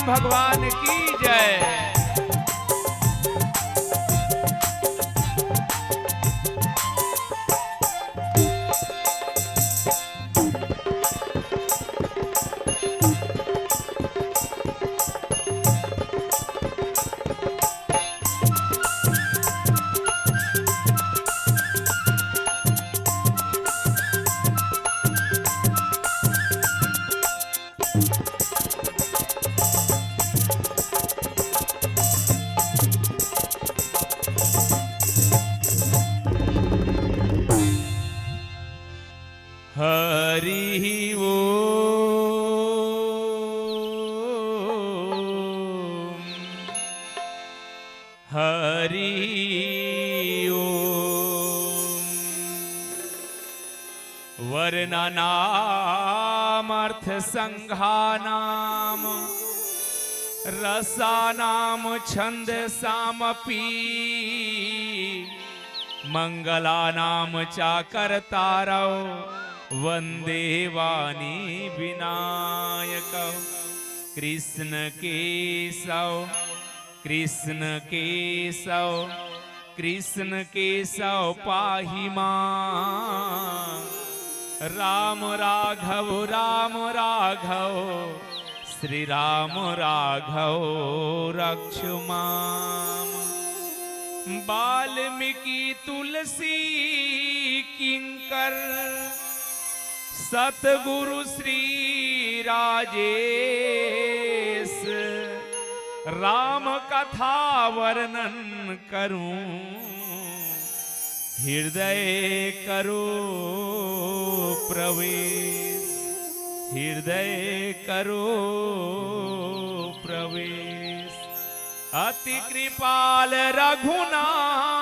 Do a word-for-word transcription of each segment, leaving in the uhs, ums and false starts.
भगवान की जय। हरि ओम। हरि ओम। वर्णानामर्थसंघानां रसानां छंदसामपि मंगलानां चाकर्तारौ वंदे वाणी विनायकौ। कृष्ण केशव कृष्ण केशव कृष्ण केशव पाहि मां। राम राघव राम राघव श्री राम राघव रक्ष मां। वाल्मीकि तुलसी किंकर सतगुरु श्री राजेश। राम कथा वर्णन करूं हृदय करो प्रवेश। हृदय करो प्रवेश। अति कृपाल रघुनायक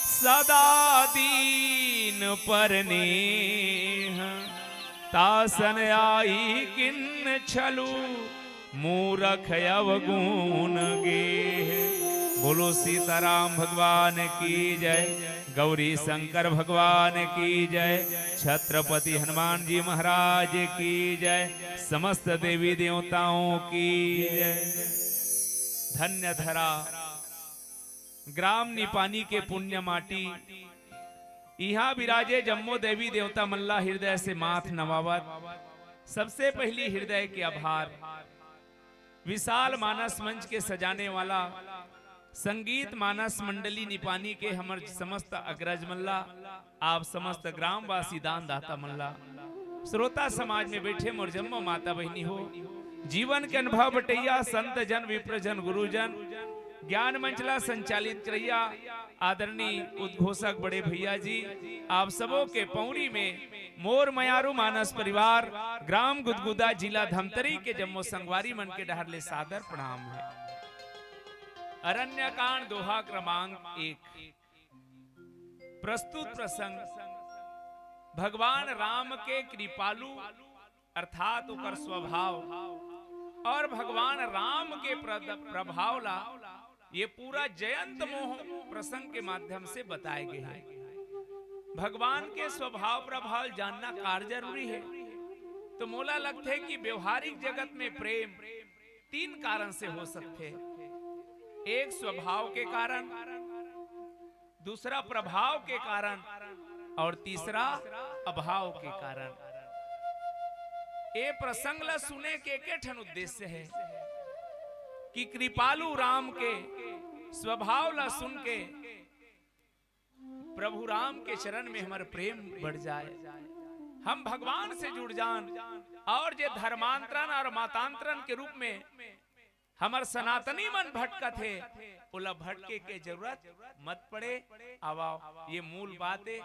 सदा दीन पर नेह। तासन आइ किन छलु मूरख अवगुण गेह। बोलो सीताराम भगवान की जय। गौरी शंकर भगवान की जय। छत्रपति हनुमान जी महाराज की जय। समस्त देवी देवताओं की जय। धन्य धरा ग्राम निपानी के पुण्य माटी। इहां विराजे जम्मो देवी देवता मन ला हृदय से माथ नवावत सबसे पहिली हृदय के आभार। विशाल मानस मंच के सजाने वाला संगीत मानस मंडली निपानी के हमर समस्त अग्रज मन ला, आप समस्त ग्रामवासी दान दाता मन ला, श्रोता समाज में बैठे मोर जम्मो माता बहिनी हो, जीवन के अनुभव बटैया संत जन, विप्र जन, गुरुजन, ज्ञान मंच ला संचालित करैया आदरणीय उद्घोषक बड़े भैया जी, आप सबो के पौड़ी में मोर मयारू मानस परिवार, ग्राम गुदगुदा, जिला धमतरी के जम्मो संगवारी मन के डहर ले सादर प्रणाम हे। अरण्यकांड दोहा क्रमांक एक। प्रस्तुत प्रसंग भगवान राम के कृपालु अर्थात ओकर स्वभाव और भगवान राम के प्रद-, प्रभाव ला ये पूरा जयंत मोह प्रसंग के माध्यम से बताए गए हे। भगवान के स्वभाव प्रभाव जानना कार जरूरी हे। तो मोला लगथे कि व्यवहारिक जगत में प्रेम तीन कारण से हो सकथे। एक स्वभाव के कारण, दूसरा प्रभाव के कारण और तीसरा अभाव के कारण। ए प्रसंग ला सुने के एके ठन उद्देश्य हे कि कृपालु राम के स्वभाव ला सुन के प्रभु राम के चरण में हमर प्रेम बढ़ जाए, हम भगवान से जुड़ जान और जे धर्मांतरण और मतांतरण के रूप में हमर सनातनी मन भटकत हे, ओला भटके के जरूरत मत पड़े। आवा, ये मूल बात हे।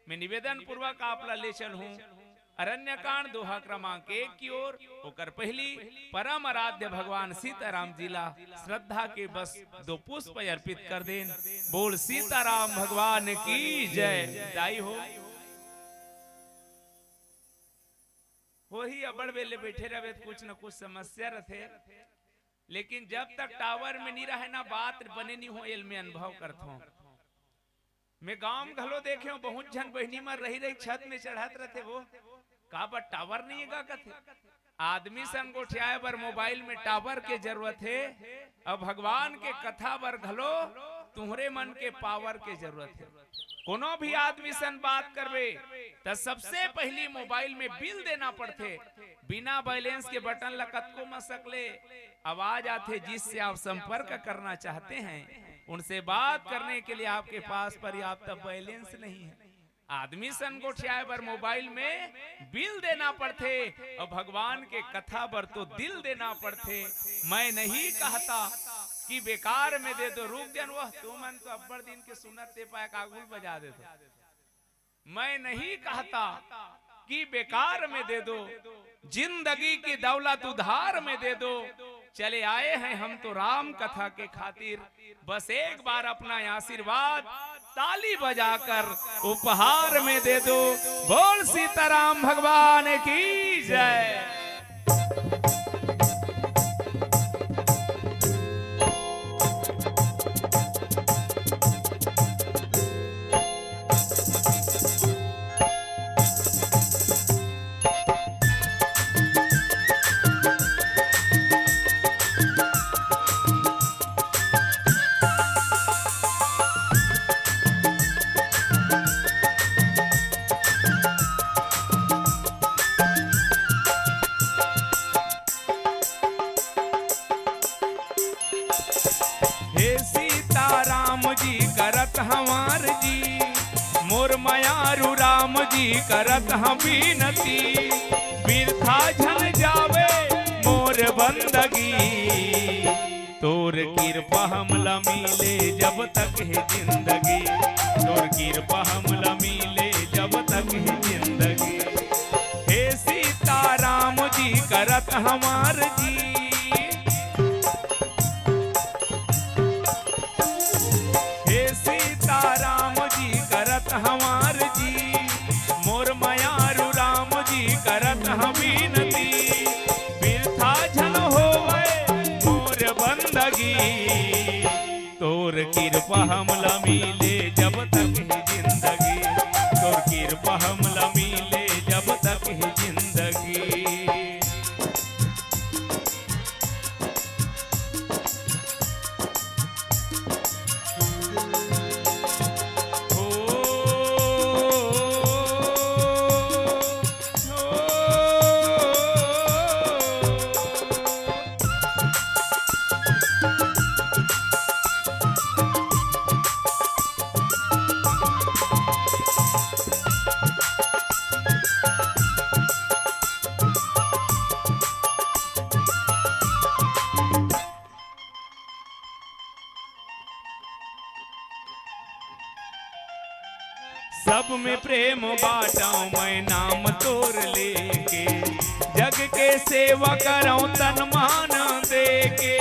मैं निवेदन पूर्वक आप ला ले चलहूं अरण्यकांड दोहा क्रमांक एक की ओर। ओकर पहली परम आराध्य भगवान सीताराम जी ला श्रद्धा के बस दो पुष्प अर्पित कर देन। बोल सीताराम भगवान की जय। दाई हो, होही अबड़ बेले बैठे रहे तो कुछ न कुछ समस्या रथे। लेकिन जब तक टावर में नहीं रहे ना, बात बने नहीं हो, एल में अनुभव करत हों। मैं गांव में घलो देखे हों, बहुत झन बहिनी मन रही रही छत में चढ़त रथे, वो का बर टावर नहीं हे गा कथे। आदमी संग गोठियाए बर मोबाइल में टावर के जरूरत हे, अउ भगवान के कथा बर घलो तुहरे मन के पावर के जरूरत हे। कोनो भी आदमी संग बात करबे, त सबसे पहिली मोबाइल में बिल देना पड़थे। बिना बैलेंस के बटन ल कतको मसक ले, आवाज आथे, जिससे आप संपर्क करना चाहते हैं, उनसे बात करने के लिए आपके पास पर्याप्त बैलेंस नहीं है। आदमी संग गोठियाए बर मोबाइल में बिल देना पड़थे, अउ भगवान के कथा बर तो दिल देना पड़थे। मैं नहीं कहता कि बेकार में दे दो, रुक जन, वह तुमन तो अब्बड़ दिन के सुनत ते पाए कागुल बजा देथो। मैं नहीं कहता कि बेकार में दे दो, जिंदगी की दौलत उधार में दे दो। चले आए हैं हम तो राम कथा के खातिर, बस एक बार अपना आशीर्वाद ताली बजाकर उपहार में दे दो। बोल सीताराम भगवान की जय। हे सीताराम जी करत हंवार जी, मोर मयारू राम जी करत हंव बिनती, बिरथा झन जावे मोर बंदगी। तोर किरपा हमला मिले जब तक हे जिंदगी, तोर किरपा हमला मिले जब तक हे जिंदगी। हे सीताराम जी करत हंवार जी, हे सीताराम जी करत हंवार जी, मोर मयारू राम जी करत हंव बिनती, बिरथा झन होवय मोर बंदगी। तोर किरपा हमला मिले जब तक हे जिंदगी, तोर किरपा हमला मिले जब तक हे जिंदगी। सब में प्रेम बांटव मैं नाम तोर लेके, जग के सेवा करव तन मान देके।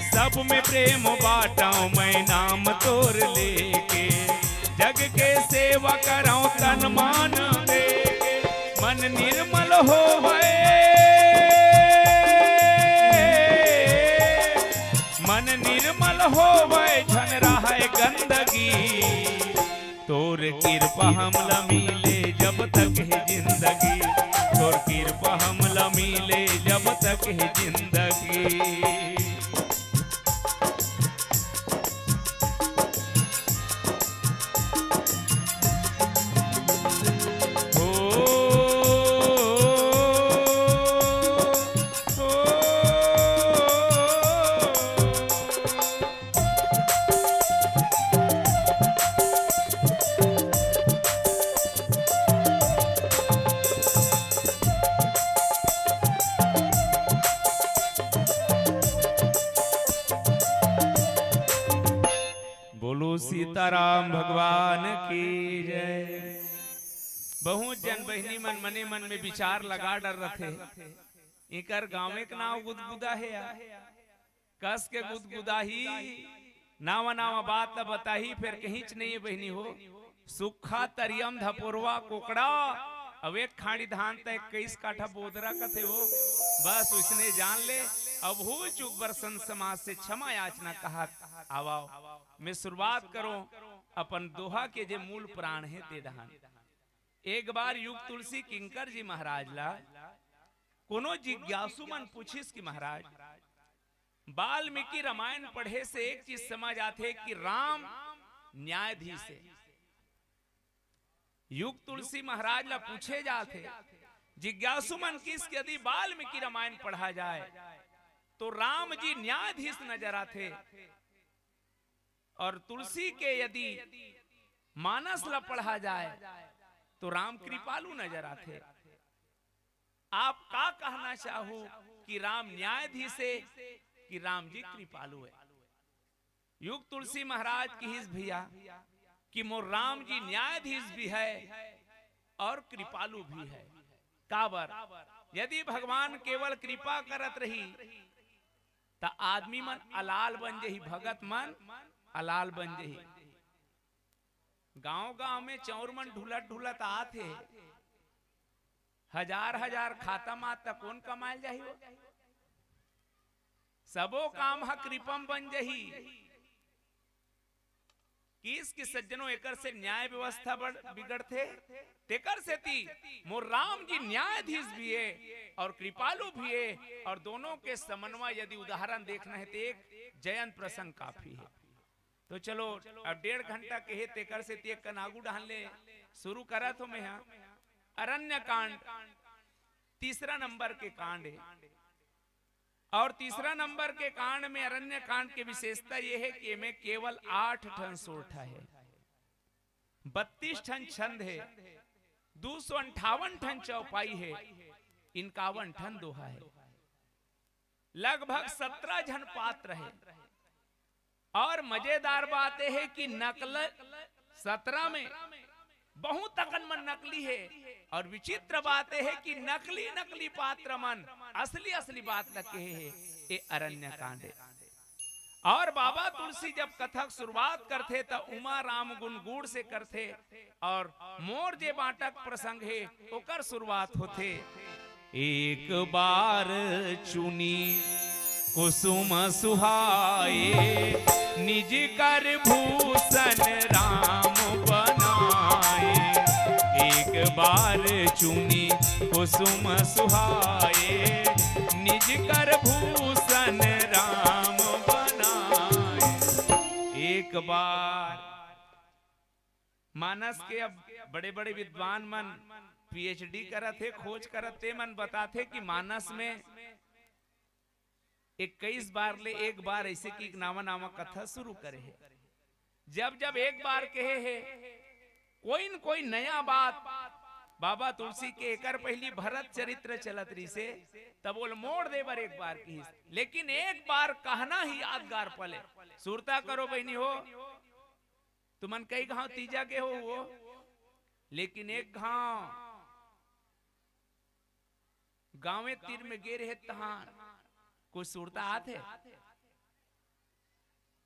सब में प्रेम बांटव मैं नाम तोर लेके, जग के सेवा करव तन मान देके। मन निर्मल होवय, मन निर्मल होवय, झन रहय गंदगी। तोर किरपा हमला मिले जब तक हे जिंदगी, तोर किरपा हमला मिले जब तक हे जिंदगी। बोलो सीताराम भगवान की जय। बहुत जन बहिनी मन मने मन में विचार लगा डर रथे, इकर गांवे के नाव गुदगुदा हे यार। कस के गुदगुदाही, नावा नावा बात ल बताही, फेर कहींच नइ हे बहिनी हो। सुक्खा तरियम धपोरवा कोकड़ा, अउ एक खांड़ी धान त इक्कीस काठा बोदरा कथे हो। बस उसने जान ले। अब भूल चूक बर संत समाज से क्षमा याचना कहत आवव। मैं शुरुआत करों अपन दोहा के जे मूल प्राण हे ते डहान। एक बार युग तुलसी किंकर जी महाराज ला कोनो जिज्ञासु मन पूछिस कि महाराज, वाल्मीकि रामायण पढ़े से एक चीज समझ आथे कि राम न्यायाधीश हे। युग तुलसी महाराज ला पूछे जाथे, जिज्ञासु मन किस कि यदि वाल्मीकि रामायण पढ़ा जाए तो राम जी न्यायाधीश नजर आथे, और तुलसी के यदि मानस ला पढ़ा जाए तो राम कृपालु नजर आथे। आप का कहना चाहू कि राम न्यायाधीश हे कि राम जी कृपालु हे? युग तुलसी महाराज किहिस भैया कि मोर राम जी न्यायाधीश भी हे और कृपालु भी हे। काबर? यदि भगवान केवल कृपा करत रही त आदमी मन अलाल बन जही, भगत मन अलाल बन जही। गांव गांव में चौर मन ढुलत ढुलत आत हे, हजार हजार खाता म त कोन कमायल जाही वो? सबो काम ह कृपम बन जही। किस कि सज्जनों, एकर से न्याय व्यवस्था बड़ बिगड़थे। तेकर सेती मोर राम जी न्यायाधीश भी हे और कृपालु भी हे, और दोनों के समन्वय यदि उदाहरण देखना हे तो एक जयंत प्रसंग काफी हे। तो चलो, अब डेढ़ घंटा के हे, तेकर सेती एक कन आगू डहन ले शुरू करत हों मैं हा। अरण्य कांड तीसरा नंबर के कांड हे, और तीसरा नंबर के कांड में, अरण्य कांड के विशेषता ये हे कि एमे केवल आठ ठन सोरठा हे, बत्तीस ठन छंद हे, दू सौ अंठावन ठन चौपाई हे, इनकावन ठन दोहा हे, लगभग सत्रह झन पात्र हे। और मजेदार बात ये हे कि नकल सत्रह में बहुत अकन मन नकली हे, और विचित्र बात ये हे कि नकली नकली पात्र मन असली असली बात ल कहे हे। ए अरण्य कांड हे। और बाबा तुलसी जब कथा के शुरुआत करथे त उमा राम गुण गूढ़ से करथे, और मोर जे बांटक प्रसंग हे ओकर शुरुआत होथे। एक बार चुनी कुसुम सुहाए, निज कर भूषण राम बनाए। एक बार चुनी कुसुम सुहाए, निज कर भूषण राम बनाए। एक बार मानस के, अब बड़े-बड़े विद्वान मन पीएचडी करत हे, खोज करत, ते मन बताथे कि मानस में इक्कीस बार ले एक बार ऐसे कि एक नावा नावा कथा शुरू करे हे। जब जब एक बार कहे हे, कोई न कोई नया बात बाबा तुलसी के, एकर पहली भरत चरित्र चलत रहिसे, तब ओल मोड़ दे बर एक बार किहिस, लेकिन एक बार कहना ही यादगार पल हे। सुरता करो बहिनी हो, तुमन कई घांव तीजा गे हो वो, लेकिन एक घांव गांवे तीर में गे रहे तहान, कुछ सुरता आत हे?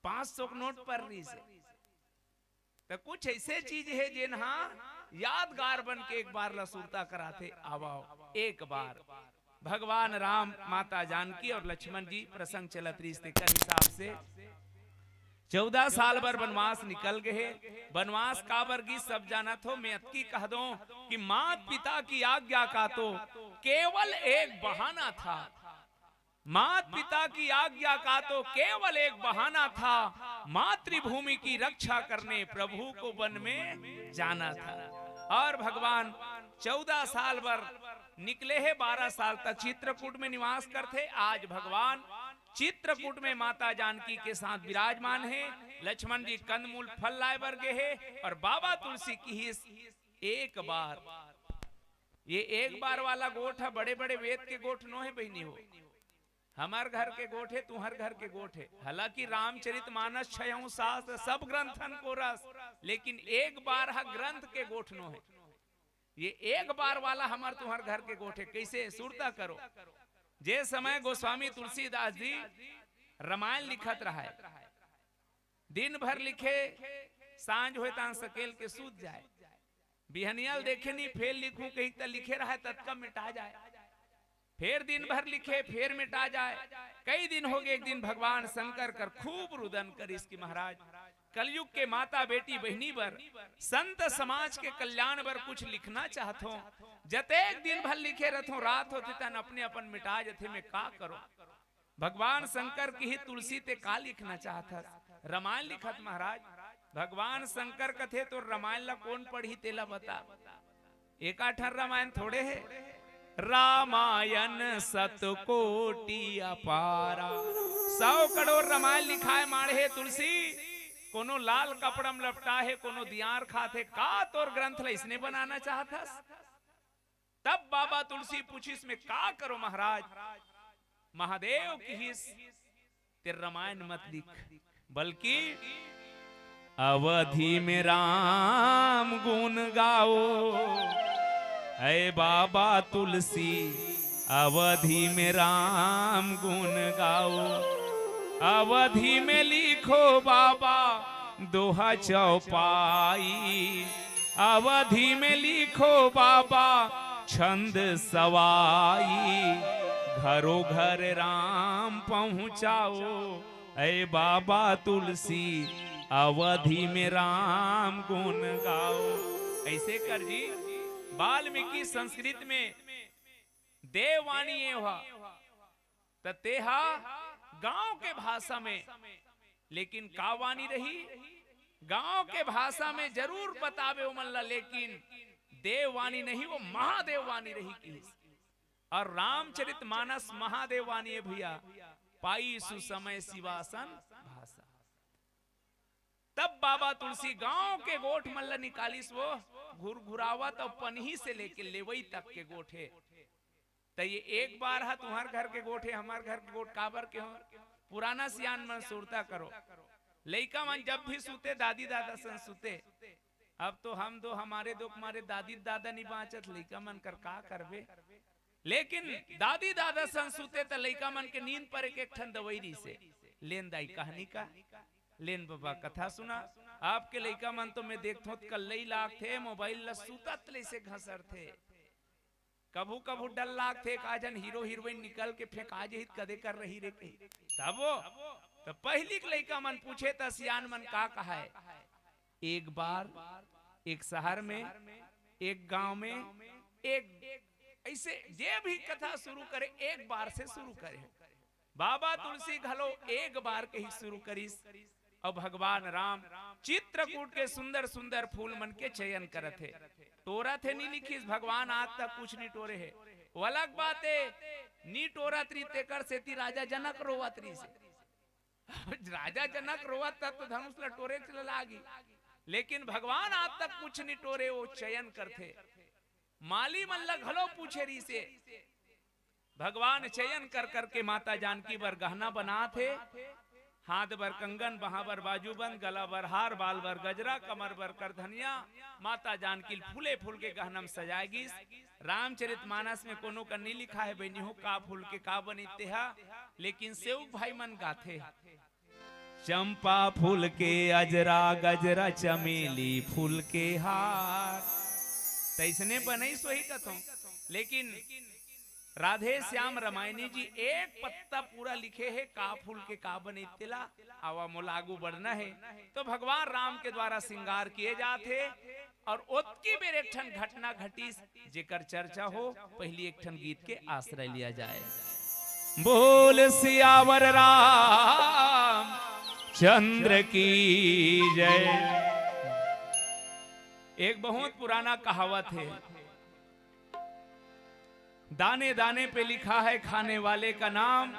पांच सौ के नोट पर रहिसे। त कुछ ऐसे चीज हे जेन हा यादगार बन के एक बार ला सुरता कराथे। आवव एक बार। भगवान राम, माता जानकी और लक्ष्मण जी प्रसंग चलत रहिस, तेकर हिसाब से चौदह साल बर बनवास निकल गए हे। बनवास काबर गिस सब जानत हो, मैं अतकी कह दो कि मात पिता की आज्ञा का तो केवल एक बहाना था। मात पिता की आज्ञा का तो केवल एक बहाना था, मातृभूमि की रक्षा करने प्रभु को वन में जाना था। और भगवान चौदह साल बर निकले हे, बारह साल तक चित्रकूट में निवास करथे। आज भगवान चित्रकूट में माता जानकी के साथ विराजमान हे। लक्ष्मण जी कंदमूल फल लाए बर गे हे और बाबा तुलसी किहिस एक बार। ये एक बार वाला गोठ ह बड़े-बड़े वेद के गोठ नो हे बहिनी हो, हमर घर के गोठ हे, तुहर घर के गोठ हे। हालांकि रामचरित मानस छयहूं शास्त्र सब ग्रंथन को रस, लेकिन एक बार ह ग्रंथ के गोठ नो हे। ये एक बार वाला हमर तुहर घर के गोठ हे। कैसे? सुरता करो, जे समय गोस्वामी तुलसीदास जी रामायण लिखत रहाय, दिन भर लिखे, सांझ होय तान सकेल के सूत जाय। बिहनिया ल देखे नी, फेर लिखूं कही त लिखे रहाय, ततका मिटा जाय। फेर दिन भर लिखे, फेर मिटा जाय। कई दिन हो गए, एक दिन भगवान शंकर कर खूब रुदन करिस कि महाराज, कलयुग के माता, बेटी, बहिनी बर, संत समाज के कल्याण बर कुछ लिखना चाहत हों। जतेक दिन भर लिखे रहत हों, रात होथे तहन अपने अपन मिटा जथे, मैं का करों? भगवान शंकर किहिस, तुलसी, तें का लिखना चाहत हस? रमायन लिखत महाराज। भगवान शंकर कथे, तोर रमायन ला कोन पढ़ही, तेला बता। एकाठन रमायन थोड़े हे, रामायण सतकोटि अपारा। सौ करोड़ रमायन लिखाय माढ़े हे तुलसी, कोनो लाल कपड़ा म लपटा हे, कोनो दियार खात हे, का तोर ग्रंथ ला इसने बनाना चाहत हस? तब बाबा तुलसी पूछिस, मैं का करों महाराज? महादेव किहिस, तें रमायन मत लिख, बल्कि अवधि में राम गुण गाओ। ऐ बाबा तुलसी, अवधि में राम गुण गाओ। अवधि में लिखो बाबा दोहा चौपाई, अवधि में लिखो बाबा छंद सवाई। घरो घर राम पहुँचाओ, ऐ बाबा तुलसी, अवधि में राम गुण गाओ। ऐसे कर जी, वाल्मीकि संस्कृत में देववाणी ए हा, त तेहा गांव के भाषा में, लेकिन का वाणी रही? गांव के भाषा में जरूर बताबे ओमन ला, लेकिन देववाणी नहीं, वो महादेववाणी रही किहिस। और रामचरित मानस महादेववाणी ए भैया, पाई सुसमय सिवासन भाषा। तब बाबा तुलसी गांव के गोठ मन ल निकालिस, वो घुरघुरावत अउ पनही से लेके लेवई तक के गोठ हे। त ये एक बार ह तुंहर घर के गोठ हे, हमर घर के गोठ काबर के हो? पुराना सियान मन सुरता करो। लइका मन जब भी सुते, दादी दादा सन सुते। अब तो हम दो, हमारे दो, हमारे दादी दादा नहीं बाँचत, लइका मन कर का करबे? लेकिन दादी दादा सन सुते त लइका मन के नींद परे के एक ठन दवई रहिसे। लेन दाई कहनी का, लेन बबा कथा सुना। अब के लइका मन तो मैं देखथों त कल्लई लागथे, मोबाइल ला सुतत ले से घसरथे। कभू कभू डर लागथे, का जन हीरो हीरोइन निकल के फेंका जही त कदे कर रही रे के। तब वो, त पहिली के लइका मन पूछे त सियान मन का कहाय? एक बार, एक शहर में, एक गांव में, एक, ऐसे जे भी कथा शुरू करे, एक बार से शुरू करे। बाबा तुलसी घलो एक बार के ही शुरू करिस। अउ भगवान राम चित्रकूट के सुंदर सुंदर फूल मन के चयन करत हे, टोरत हे, नी लिखिस, भगवान आज तक कुछ नी टोरे हे। वो अलग बात हे, नी टोरत रही, तेकर सेती राजा जनक रोवत रहिसे। राजा जनक रोवत त तो धनुष ल टोरे के लागी, लेकिन भगवान आज तक कुछ नी टोरे, वो चयन करथे। माली मन ल घलो पूछे रहिसे। भगवान चयन कर करके माता जानकी बर गहना बनात हे। हाथ बर कंगन, बाहां बर बाजूबंद, गला बर हार, बाल बर गजरा, कमर बर करधनिया, माता जानकी ल फूले फूल के गहना म सजाय गिस। रामचरित मानस में कोनो कर नी लिखा हे बहिनी हो, का फूल के का बनिस तेहा, लेकिन सेवक भाई मन गाथे, चंपा फूल के अजरा गजरा, चमेली फूल के हार। तैसने बनइस होही कथों, लेकिन राधे श्याम रमायनी जी एक पत्ता पूरा लिखे हे, का फूल के का बने तेला। आवा मोला आगू बढ़ना हे। तो भगवान राम के द्वारा श्रृंगार किए जात हे। और ओतकी बेर एक ठन घटना घटिस, जेकर चर्चा हो, पहिली एक ठन गीत के आश्रय लिया जाए। बोल सियावर राम चंद्र की जय। एक बहुत पुराना कहावत हे, दाने दाने पे लिखा है खाने वाले का नाम।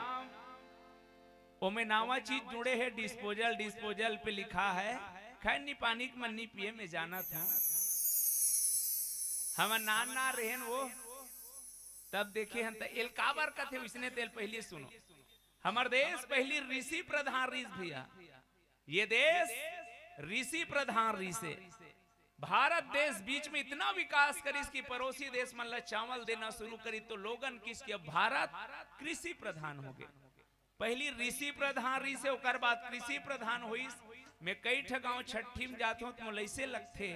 ओमे नावा चीज जुड़े हे, disposal, disposal पे लिखा है। खैर, नी पानी के मन नी पिए, मैं जानत हूँ। हमर नान नान रहेन वो, तब देखे हन त एल काबर कथे, उसने तेल पहली सुनो। हमर देश पहली ऋषि प्रधान रिस भैया, ये देश ऋषि प्रधान रिसे। भारत देश बीच में इतना विकास करिस कि पड़ोसी देश मन ला चावल देना शुरू करी, तो लोगन किस कि अब भारत कृषि प्रधान हो गए। पहली ऋषि प्रधान रिसे, ओकर बाद कृषि प्रधान होइस। मैं कई ठा गांव छट्ठी में जात हूँ, तो मोला ऐसे लगथे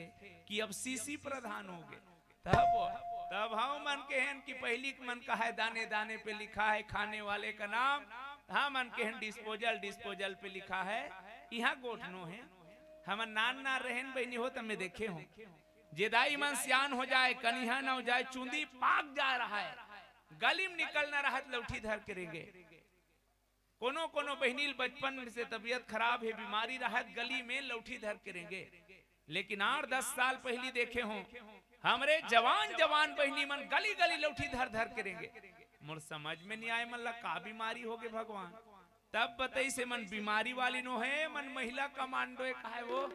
कि अब सीसी प्रधान हो गए। तब, तब हम मन के हन कि पहली के मन का है, दाने दाने पे लिखा है खाने वाले का नाम, हम मन के हन disposal, disposal पे लिखा है, यहाँ गोठनो है। हमन नान नान रहेन बहिनी हो, त मैं देखे हों, जे दाई मन सियान हो जाए, कनिहा न हो जाए, चूंदी पाक जाए रहय, गली में निकलना रहत लौठी धर के रेंगे। कोनो कोनो बहिनी ल बचपन से तबीयत खराब हे, बीमारी रहत, गली में लौठी धर के रेंगे। लेकिन आठ दस साल पहिली देखे हों, हमरे जवान जवान बहिनी मन गली गली लौठी धर धर के रेंगे। मोर समझ में नहीं आए, मन ला का बीमारी होगे भगवान। तब बतइस, "ए मन बीमारी वाली नो हे, मन महिला कमांडो हे, काहे वो?"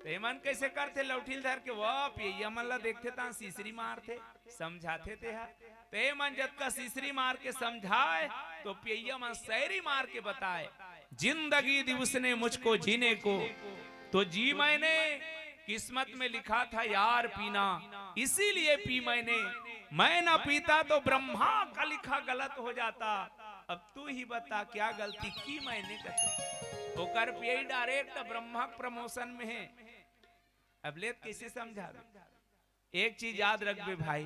ते मन कैसे करथे, लौठी ल धर के, वो पियैया मन ला देखथे, तान सीसरी मारथे, समझाथे तेहा। ते मन जतका सीसरी मार के समझाए, तो पियैया मन सैरी मार के बताए, "जिंदगी दी उसने मुझको जीने को, तो जी मैंने, किस्मत में लिखा था यार पीना, इसीलिए पी मैंने। मैं ना पीता तो ब्रह्मा का लिखा गलत हो जाता। अब तू ही बता क्या गलती की मैंने," कथे। ओकर पियई डायरेक्ट ब्रह्मा के प्रमोशन में हे। अब ले त कैसे समझावे? एक चीज याद रखबे भाई,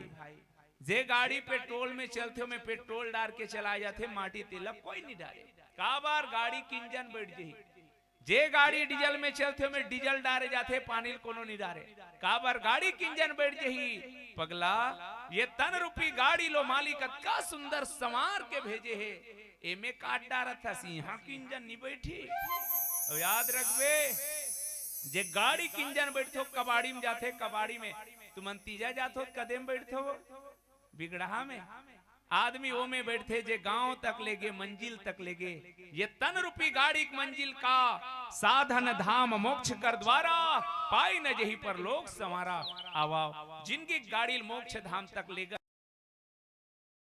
जे गाड़ी पेट्रोल में चलथे, ओमे पेट्रोल डार के चलाए जाथे, माटी तेल ला कोई नहीं डारे। काबर? गाड़ी के इंजन बैठ जही। जे गाड़ी डीजल में चलथे, ओमे डीजल डारे जाथे, पानी ल कोनो नहीं डारे। काबर? गाड़ी के इंजन बैठ जही। पगला, ये तन रूपी गाड़ी लो मालिक अतका सुंदर संवार के भेजे हे, एमे काट डारत हस, इहाँ के इंजन नहीं बैठी। अउ याद रखबे, जे गाड़ी के इंजन बैठथे, कबाड़ी में जाथे, कबाड़ी में। तुमन तीजा जाथो, कदे में बैठथो? बिगड़हा में। आदमी ओमे बैठथे, जे गांव तक लेगे, मंजिल तक लेगे। ये तन रूपी गाड़ी के मंजिल का साधन धाम मोक्ष कर द्वारा, पाई न जही परलोक संवारा। आवा, जिनकी गाड़ी मोक्ष धाम तक लेगा।